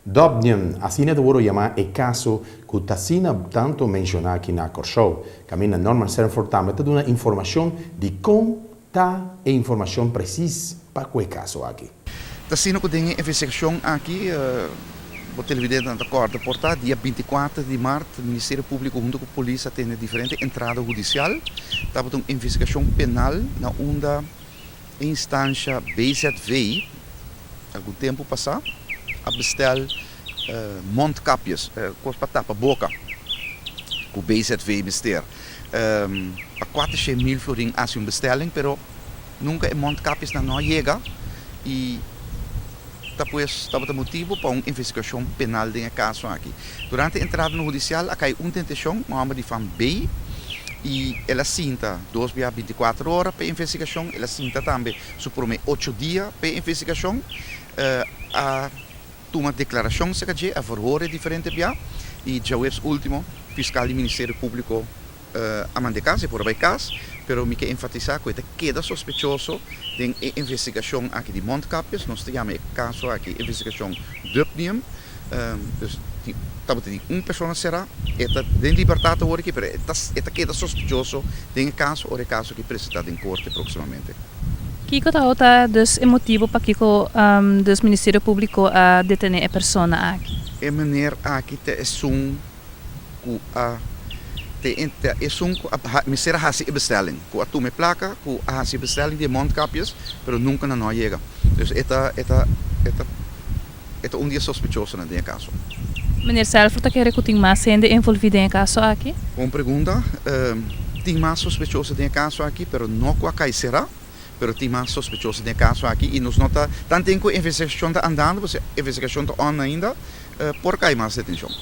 Dubnium, asina ta wòrdu yamá e kaso ku ta asina tantu menshoná aki na Kòrsou. Kaminda Norman Sanford tambe ta duna informashon di kon ta e informashon presis pa ku e kaso aki. Ta asina ku den e investigashon aki, bo televidentenan ta kòrda por ta, dia 24 di mart Ministerio Públiko huntu ku polis a tene diferente entrada hudisial. Tabata un investigashon penal na unda e instansha BZV algun tempu pasá a bestèl mondkapjes, kos pa tapa boka, ku BZV mester. Pa 400 mil florin a hasi un bestelling, pero nunka e mondkapjesnan no a yega i ta pues tabata motibu pa un investigashon penal den e kaso aki. Durante e entrada hudisial a kai un detenshon, un hòmber di fam B, i el a sinta dos bia 24 ora pa e investigashon, el a sinta tambe su promé 8 dia pa e investigashon, a tuma deklarashon serka dje, a verhoor e diferente bia i djaweps último fiskal di Ministerio Públiko a mand'é kas, e por a bai kas, pero mi ke enfatisá ku e ta keda sospechoso den e investigashon aki di mondkapjes, nos ta yama e kaso aki investigashon Dubnium, dus tabata tin un persona será, e ta den libertat awor aki, pero e ta keda sospechoso den e kaso ora e kaso aki presentá den korte próksimamente. Kiko ta dus e motibu pakiko dus Ministerio Públiko a detené e persona aki? E meneer aki ta esun ku a te esun ku a mester a hasi e bestelling, ku a tuma e plaka, ku a hasi e bestelling di e mondkapjes, pero nunka nan no a yega. Dus e ta un di e sospechosonan den e kaso. Meneer Sanford ta kere ku tin mas hende envolví den e kaso aki? Bon pregunta. Tin mas sospechoso den e kaso aki, pero no ku a kai será, pero tin mas sospechoso den e kaso aki i nos no ta tanten ku e investigashon ta andando, pasobra e investigashon ta on ainda, por kai mas detenshon.